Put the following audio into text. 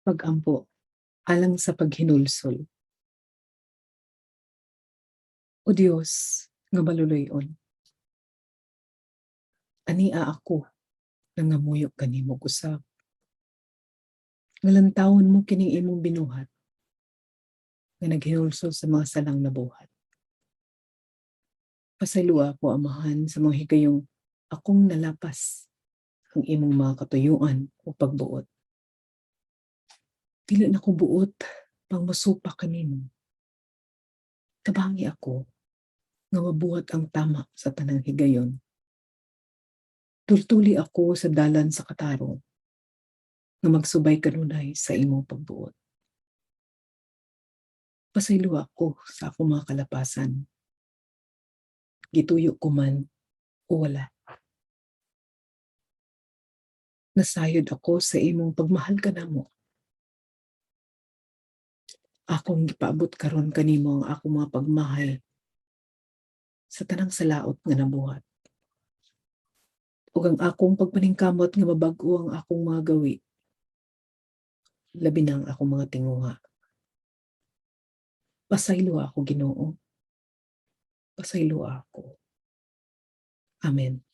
Pag-ampo alang sa paghinulsol. O Dios nga maluluy-on, ania ako nangamuyo kanimo usab. Nga lantawon mo kining imong binuhat nga naghinulsol sa mga salang nabuhat. Pasayloa ako, Amahan, sa mga higayong akong nalapas ang imong mga katuyuan o pagbuot. Dili na ko buot pang mosupak kanimo. Tabangi ako nga mabuhat ang tama sa tanang higayon. Tultuli ako sa dalan sa katarong nga magsubay kanunay sa imong pagbuot. Pasayloa ako sa akong mga kalapasan. Gituyo ko man o wala. Nasayod ako sa imong pagmahal kanamo. Akong gipaabot karon kanimo ang akong mga pagmahal sa tanang salaot nga nabuhat. Ug ang akong pagpaningkamot nga mabag-o ang akong mga gawi, labi na ang akong mga tinguha. Pasayloa ako, Ginoo. Pasayloa ako. Amen.